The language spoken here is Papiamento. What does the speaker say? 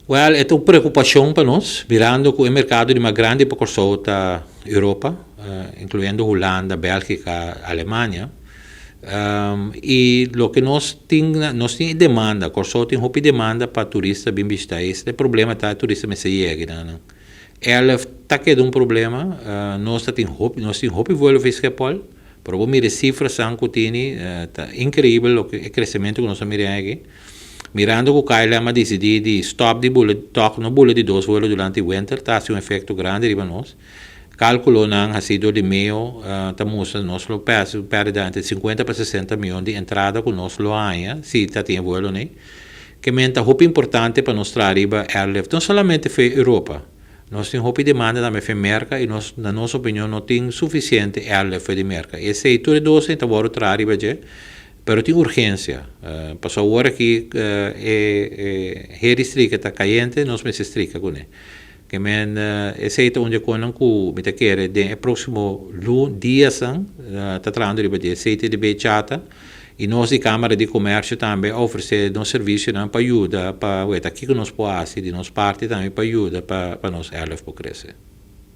Wèl, e ta un preokupashon pa nos, mirando ku e merkado di mas grandi pa Kòrsou ta Europa, inkluyendo Hulanda, Bèlgika, Alemania. I loke nos tin, nos tin e demanda, Kòrsou tin hopi demanda pa turista bin bishita e isla. E problema ta e turista mester yega nan. Airlift ta keda un problema, nos ta tin hopi, nos tin hopi vuelo via Schiphol, pero bo mira e sifrasan ku tini, ta inkreibel loke e kresementu ku nos a mira aki. Mirando ku KLM a disidí di stòp di bula, tòg no bula di dos vuelo durante winter, ta hasi un efekto grandi riba nos. Kálkulonan hasí dor di meo ta mustra nos lo pèrdè entre sinkuenta pa sesenta mion di entrada ku nos lo haña si ta tin e vuelonan ei. Ke men ta hopi importante pa nos traha riba airlift, no solamente fe Europa. Nos tin hopi demanda tambe fe Merka i nos, na nos opinion, no tin sufisiente airlift fe di Merka. Esei tur e dos ei ta wòrdu traha riba dje. Pero tin urgensia, pasobra awor aki e heri strika ta kayente, nos mester strika kuné. Ke men esei ta un di e konan ku mi ta kere den e próksimo dianan ta trahando riba di esei ta di bay chata i nos di Kámara di Komèrsio tambe a ofresé nos servisionan pa yuda pa weta kiko nos por hasi di nos parti tambe pa yuda pa nos airlift por krese.